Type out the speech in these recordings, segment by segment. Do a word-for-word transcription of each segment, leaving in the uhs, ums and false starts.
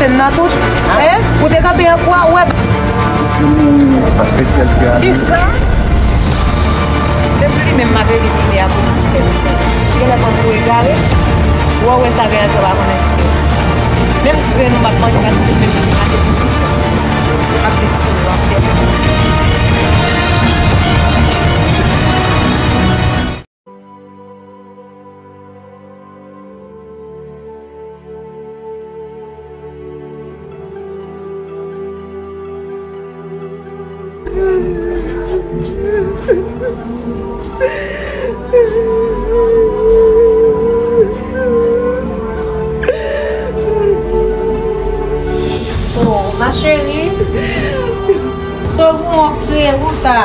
Nan tout, hein? Ou te kanpe an kwa, ou wè. Kisa? Depi li menm m ap evite a pou m fè li fè. Genlè pantou egare. Ou wè sa genlè sa pa konnen. Menm grenn ou m ap manje, pa t menm mache pou di. M ap di sou w ap fè. Oh, ma chérie. Sorry, w ap kriye konsa?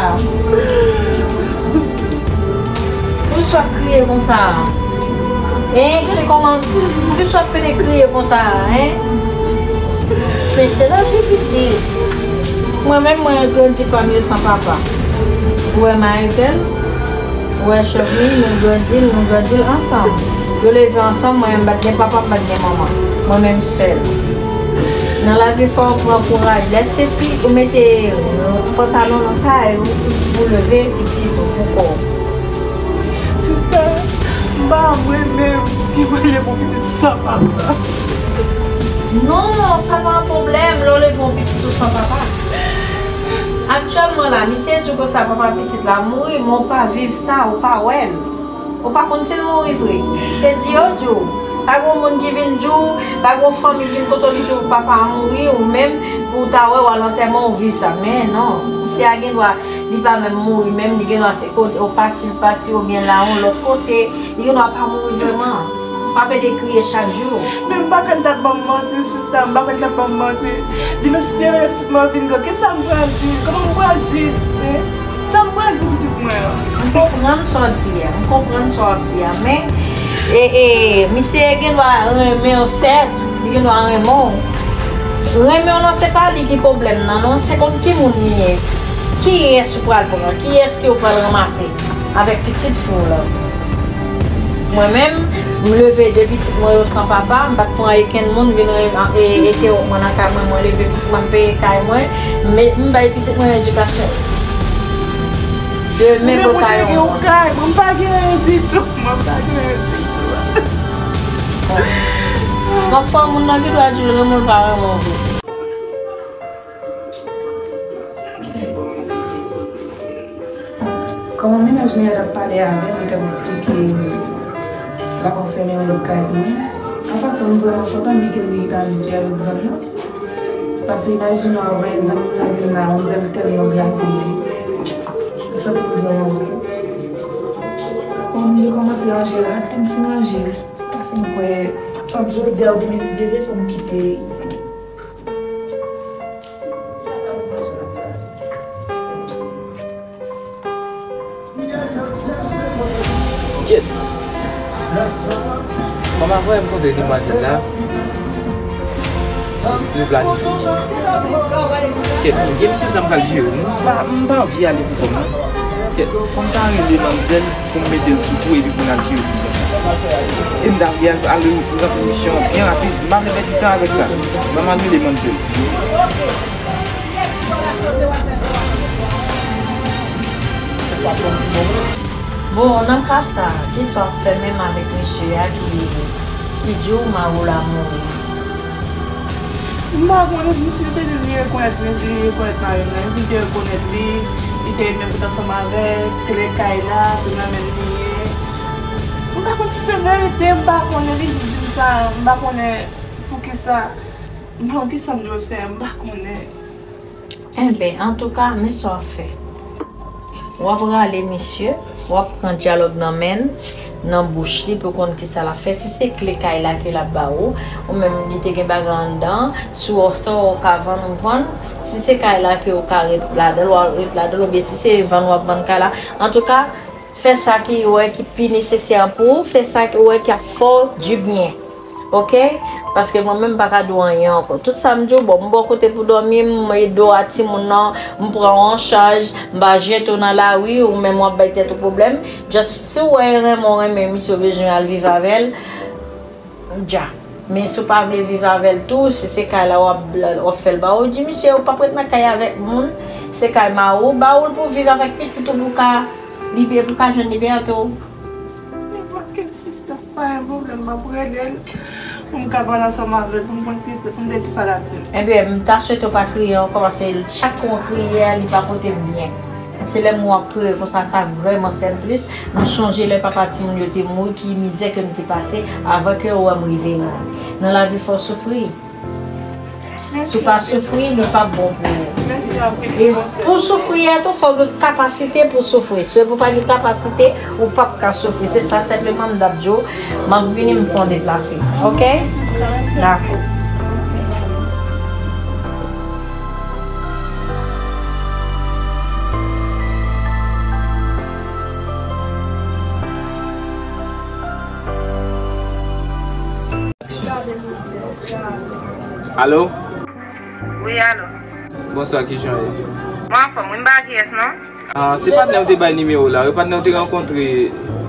Poukisa w ap kriye konsa? Hein, gade kòman, poukisa w ap pede kriye konsa, hein? Men se lavi, pitit. Mwen menm, mwen grandi pa m yo san papa. Ou wè Marie-Belle? Ou wè Chòmi, nou grandi l, nou grandi l ansanm. Yo leve ansanm, mwen menm m pa t gen papa, m pa t gen manman. Mwen menm sèl. Nan lavi fò w pran kouraj. Lè se fi, ou mete, euh, pantalon nan kay ou pou leve pitit ou pou kò w. Sista, m pa renmen gen mwen leve yon pitit san papa. Non, sa pa yon pwoblèm lè w leve yon pitit ou san papa. Aktyèlman la, misye di w konsa papa pitit la mouri, men w pa viv sa, ou pa wè l. Ou pa konn si l mouri vre. Se di yo di w. Pa gen moun ki vin di w, pa gen fanmi ki vin kote w li di w papa a mouri, ou menm pou w ta wè w al antèman ou viv sa. Men non, misye a gen dwa, li pa menm mouri menm, li gen dwa se kote ou pati, l pati, oubyen la yon lòt kote, li gen dwa pa mouri vrèman. Pa pede kriye chak jou. Men m pa kwè l t ap ban m manti, sista, m pa kwè l t ap ban m manti. Di nou si se vre pitit mwen vin gran, kisa m pral di? Kòman m pral di? Hein? Sa m pral di pitit mwen an? M konprann sa w di a, m konprann sa w ap di a, men, e, e, misye gen dwa renmen w, sèt, li gen dwa renmen w. Renmen w lan, se pa li ki pwoblèm nan, non, se kont ki moun li ye. Kiyès ou pral pran? Kiyès ke w pral ranmase avèk pitit fi w lan? Mwen menm, m leve de pitit mwen yo san papa, m pa t pran okenn moun vin ren-, e, ete mwen nan kay mwen, mwen leve pitit mwen, m peye kay mwen, m, m bay pitit mwen edikasyon. Yo menm bò kay mwen. Mwen pa gen anyen ditou, mwen pa gen anyen ditou. Bon, fò moun nan ki dwa di l renmen w pa renmen w vre. Kòman mennaj mwen an t ap pale avè m, li t ap esplike l ap anfèmen yon lòt kay pou mwen. An pasan, m vrèman kontan, byen ke m te gentan abitye avèk zòn nan. Paske imajine w wè zanmi w nan vin la, manmzèl tèlman glase li ye. M santi m vrèman bon. Bon, m te kòmanse ranje rad, m fin ranje l. Paske m kwè, jodi a, ou te deside fò m kite isi. Kèt. Kòman vrè m kontre demwazèl la? Jis nou planifye. Kèt, gen misye sa m pral jere. M pa, m pa anvi ale pou kò m, non. Kèt, fò m ta rele manmzèl pou m mete l sou kou epi pou n al jere kesyon sa. E m ta vle al, al ranpli misyon an byen rapid. M pa vle pèdi tan avèk sa. Ban m al rele manmzèl. Bon, nan ka sa, kisa w ap fè menm avèk mesye a ki, ki di w mari w la mouri? M pa konnen si l te di l li rekonèt, li rekonèt mari m nan, epi l te rekonèt li, li te renmen bout ansanm avè l, kle kay la, se nan men l li ye. M pa konn si se verite, m pa konnen, li jis di m sa, m pa konnen poukisa, m pa konn kisa m dwe fè, m pa konnen. Enben, antouka, men sa w ap fè. W ap rale misye, w ap pran dyalòg nan men l, nan bouch li pou konn kisa l ap fè. Si se kle kay la ke l ap ba ou, ou menm li te gen bagay anndan, si w sa w ka vann ou vann, si se kay la ke w ka ret ladan l, w a ret ladan l, oubyen si se vann w ap vann kay la. Antouka, fè sa ki wè ki pi nesesè pou ou, fè sa ki wè ki ap fè w dibyen. Oke? Paske mwen menm m pa ka di w anyen ankò. Tout sa m di w, bon, m ba w kote pou dòmi, m ede w a timoun nan, m pran w an chaj, m pa jete w nan lari, ou menm w ap bay tèt ou pwoblèm. Just, si w wè renmen w renmen misye, w bezwen al viv avè l, dja. Men si w pa vle viv avè l tou, si se kay la w ap, w ap fè l ba ou, di misye ou p ap ret nan kay avèk moun, se kay mari w, ba ou l pou w viv avèk pitit ou pou w ka libere, pou w ka jwenn libète w. Nenpòt kèl sista, pa gen pwoblèm, m ap rele l pou m ka pale ansanm avè l, pou m konn ki se, pou m tande ki sa l ap di m. Ebyen, m ta swete w pa kriye ankò, paske chak kou w kriye a, li pa pote m byen. Se lè m wè w ap kriye konsa, sa vrèman fè m tris. M sonje lè papa timoun yo te mouri, ki mizè ke m te pase avan ke w wè m rive la. Nan lavi, fò w soufri. Si w pa soufri, li p ap bon pou ou. E pou w soufri a tou, fò w gen kapasite pou w soufri. Si w pa gen kapasite, ou p ap ka soufri. Se sa senpleman m t ap di w. M ap vini, m fè yon deplase. Oke? Dakò. Alo? Wi, alo. Bonswa, kijan w ye? Mwen anfòm, wi, m pa kiyès, non? Ah, se patnè w te bay nimewo w la, wi, patnè w te rankontre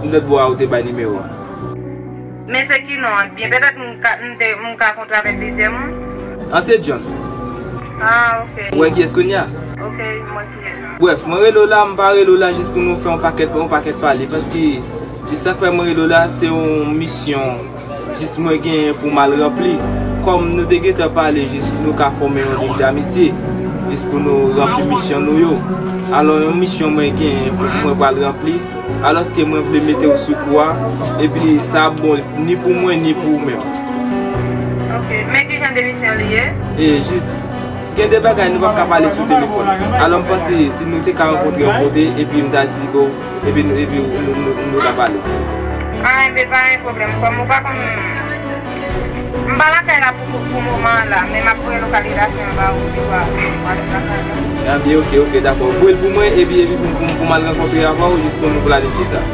lòt bò a, ou te bay nimewo a. Men se ki non an byen, petèt m ka, m te, m ka kontre avèk plizyè moun. Ah, se John. Ah, ok. Ou wè kiyès kounye a? Ok, m wè kiyès. Brèf, mwen rele w la, m pa rele w la jis pou nou fè yon pakèt, yon pakèt pale, paske jis sa k fè mwen rele w la, se yon misyon jis mwen genyen pou m al ranpli. Kòm nou te gentan pale, jis nou ka fòme yon lig damitye, jis pou nou ranpli misyon nou yo. Alò, yon misyon mwen genyen pou mwen pral ranpli, alòske mwen vle mete w sou kou a, epi sa ap bon ni pou mwen, ni pou ou menm. Ok, men ki jan de misyon li ye? E jis, gen de bagay nou p ap ka pale sou telefòn. Alò, m panse si nou te ka rankontre yon kote, epi m ta esplike w, epi nou, epi nou, nou, nou, nou ta pale. Ah, enben, pa gen pwoblèm. Kòm ou pa konn, m pa lakay la pou, pou, pou moman an la, men m ap voye lokalizasyon an ba ou, ou va, ou va vin lakay la. Ebyen, ok, ok, dakò. Voye l pou mwen, epi, epi pou, pou, pou m al rankontre avè w, jis pou nou planifye sa.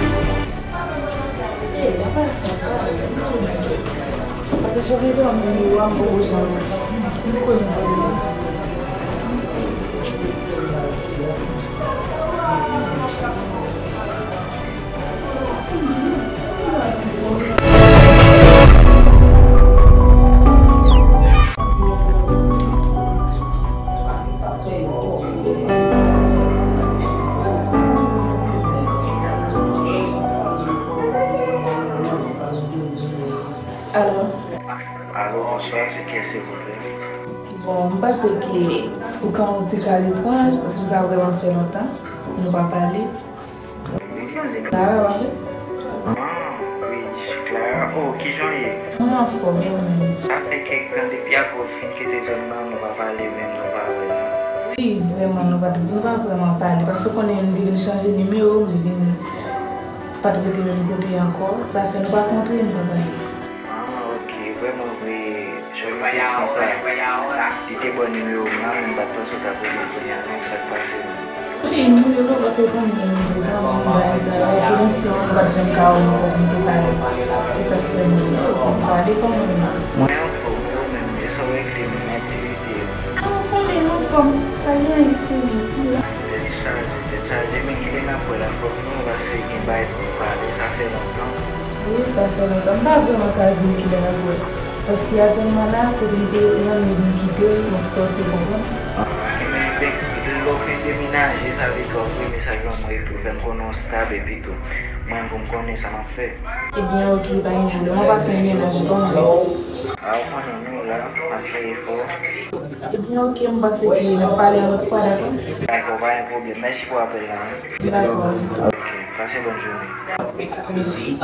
Alo? Alo, bonswa, se kiyès, silvouplè? Bon, m panse ke ou ka yon ti kal etranj, paske sa vrèman fè lontan nou pa pale. Ou sonje Clara, pa vre? Ah, wi, Clara. Oh, kijan w ye? Mwen anfòm, e ou menm? Sa fè kèk tan depi apre w fin kite zòn nan, nou pa pale menm, nou pa wè non. Wi, vrèman, nou pa, nou pa vrèman pale. Paske w konnen, m te vin chanje nimewo, m te vin pa t rete menm kote ankò. Sa fè nou pa kontre, nou pa pale. Ah, ok, vrèman vre. Chòlite konsa, li te ban nimewo m la, men m pa t panse w t ap rele m kounye a non, sa k pase menm? Wi, m rele w paske w konnen zanmi m bagay sa yo, jounen sou nou pa t janm ka wè nou pou nou te pale. E sa k fè m rele w pou nou pale kòman nou ye. Mwen anfòm, e ou menm, e sa w regle menm, aktivite yo? Ah, ou konnen nou anfòm, pa gen anyen serye. Tèt chaje, tèt chaje, men kilè n ap wè la, fòk nou, paske gen bagay pou nou pale, sa fè lontan. Wi, sa fè lontan. M pa vrèman ka di w kilè n ap wè. Paske aktyèlman la, kote m te ye, m annik vin kite l, m ap sòti, w konprann? Ah, men, men, lè w fin demenaje, sa vle di w ap voye mesaj ban mwen epi w fè m konnen w stab epi tou. Mwen pou m konnen sa m ap fè. Ebyen, oke, pa gen pwoblèm. Mwen pase m gen nan konprann. Ah, ou konnen nou la, n ap fè efò. Ebyen, oke, m panse ke n ap pale yon lòt fwa, dakò? Dakò, pa gen pwoblèm. Mèsi pou apèl la, wi. Dakò. Oke, pase bòn jounen. Mèsi.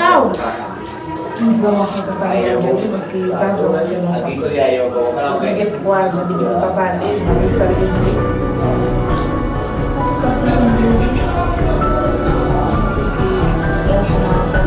Aw! M vrèman kontan pale avè w, paske sa vrèman fè lontan. Gen twa zan depi nou pa pale, nou sa vle di. Antouka, se yon plezi. Se te yon ti moman.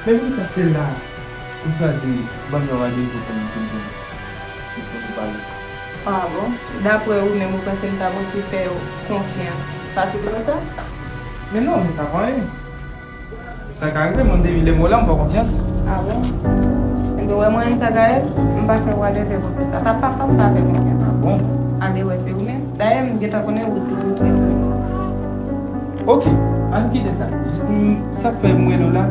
Men poukisa se la ou chwazi ban m yon randevou pou m vin jwenn jis pou nou pale? Ah bon? Daprè ou menm, ou panse m ta osi fè w konfyans fasil konsa? Men non, men sa pa anyen. Sa ka rive, moun depi lè m wè w la, m fè w konfyans. Ah bon? Enben, w wè mwen menm sa, Gaël, m pa fè w wè lè fè konfyans. Sa pa papa m pa fè konfyans. Ah bon? Ale wè se ou menm. Dayè, m gentan konnen ou se ou trè. Ok, ann kite sa. Jis m, sa k fè m rele w la,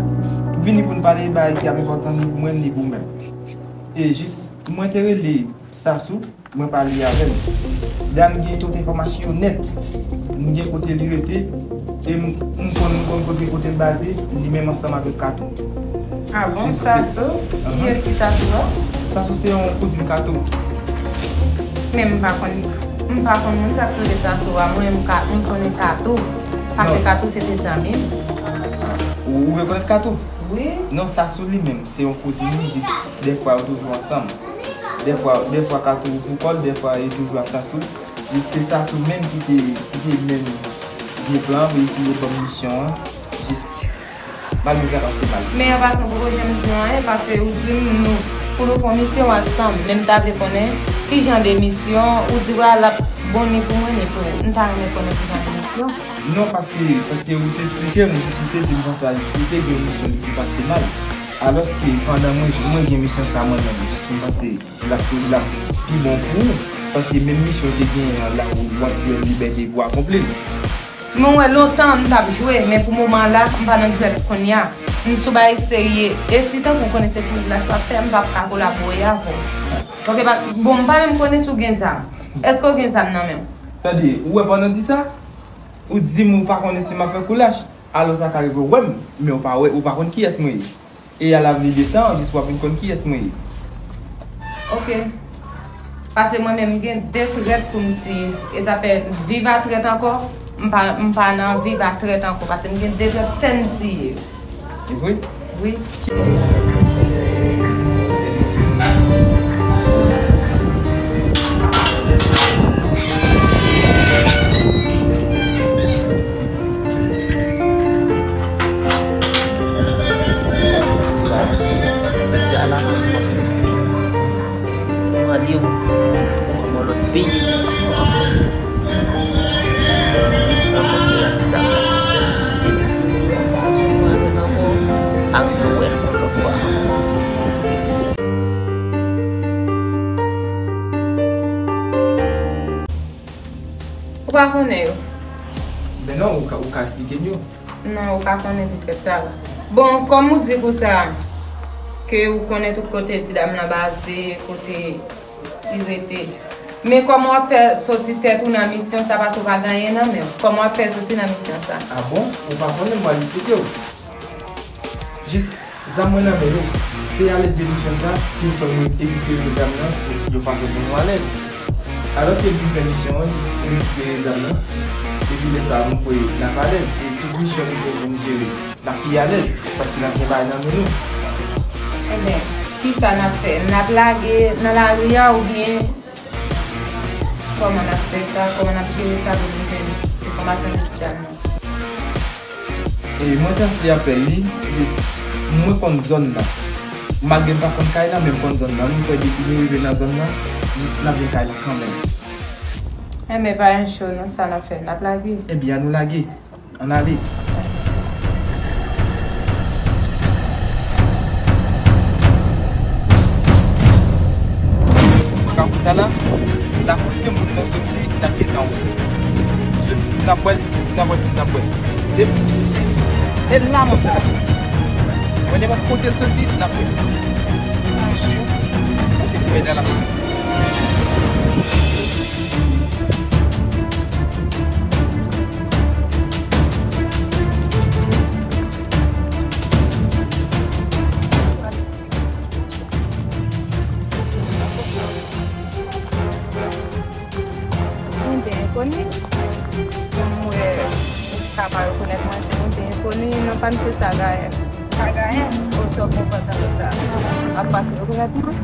vini pou n pale bagay ki ap enpòtan ni pou mwen, ni pou ou menm. E jis, mwen te rele Sasou, mwen pale avè l. Dam gen tout enfòmasyon yo nèt. M gen kote li rete, e m, m konn, m konn kote, kote l baze, li menm ansanm avèk Kato. Ah bon, Sasou? Kiyès ki Sasou a? Sasou se yon kouzin Kato. Men m pa konn, m pa konn moun sa k rele Sasou a. Mwen, m ka, m konnen Kato. Paske Kato se te zanmi m. Ou, ou rekonèt Kato? Wi. Non, Sasou li menm, se yon kouzin li, jis dèfwa yo toujou ansanm. Dèfwa, dèfwa Kato pou kò l, dèfwa yo toujou a Sasou. Jis se Sasou menm ki te, ki te menm gen plan pou, pou yo ban m misyon an. Jis, malgre sa pase mal. Men an pasan, poko janm di anyen, paske ou di m nou, pou nou fè yon misyon ansanm. Men m ta vle konnen ki jan de misyon, ou di w a l ap bon ni pou mwen, ni pou ou. M ta renmen konnen ki jan de misyon. Non, paske, paske ou te esplike m, jis ou te di m konsa, jis ou te gen yon misyon ki pase mal. Alòske pandan mwen, mwen gen misyon sa mwen menm, jis m panse l ap, l ap pi bon pou ou, paske menm misyon ou te genyen an la, ou, w ap jwenn libète pou akonpli l. Men w wè lontan m t ap jwe, men pou moman la, m pa nan jwèt kounye a. M sou bagay serye. E si tankou w konnen se pou lach w ap fè, m p ap ka kolabore avè w. Ok, pa, bon, m pa menm konnen si w gen zam. Èske w gen zam nan men w? Tande, ou wè pandan di sa, ou di m ou pa konnen si m ap fè kou lach. Alò sa ka rive w wè m, men ou pa wè, ou pa konn kiyès mwen ye. E a l'avenir de tan, jis w ap vin konn kiyès mwen ye. Ok. Paske mwen menm, m gen de trèt pou m tiye. E sa fè, viv a trèt ankò, m pa, m pa nan viv a trèt ankò. Paske m gen de trèt fè m tiye. E vre? Wi. Ti bagay. Jodi a la, m ap soti. Mande w kòman lòt benediksyon nan kòmantè a ti bagay. Se la. Ak nou wè l yon lòt fwa. Ou pa konnen yo? Ben non, ou ka, ou ka esplike m yo. Non, ou pa konnen poutèt sa la. Bon, kòm ou di konsa, ke ou konnen tout kote ti dam nan baze, kote li rete. Men kòman w ap fè soti tèt ou nan misyon sa, paske w pa gen anyen nan men w? Kòman w ap fè soti nan misyon sa? Ah bon? Ou pa konnen, m pral esplike w. Jis, zam mwen nan men nou. Se alèd de misyon sa ki fè mwen rekipere zam nan, jis yon fason pou nou alèz. Alòske m fin fè misyon an, jis m rekipere zam nan. Depi lè sa a, m kwè n ap alèz. E tout misyon nou gen pou n jere, n ap pi alèz, paske n ap gen bagay nan men nou. Enben, kisa n ap fè? N ap lage nan lari a oubyen kòman n ap fè sa? Kòman n ap jere sa pou nou jwenn enfòmasyon de ti dam nan? E mwen panse apèl li, jis mwen konn zòn nan. Malgre m pa konn kay la, men m konn zòn nan. M kwè depi nou rive nan zòn nan, jis n ap jwenn kay la kanmenm. Enben, pa gen cho non, sa n ap fè? N ap lage? Ebyen, ann nou lage. Ann ale. Kafou sa la, la foul ke moun nan soti, n ap gentan wè. Yo di si n ap wè l, si n ap wè l, si n ap wè l. Depi, e la menm sa l ap soti. Mwen nenpòt kote l soti, n ap wè l. Mwen se premye la l ap soti. Mwen te enkoni. Jan m wè ou ka pa rekonèt mwen, se mwen te enkoni, non pa m se Sagayen. Sagayen? Ou sot konprann sa. Ap pase rekonèt mwen?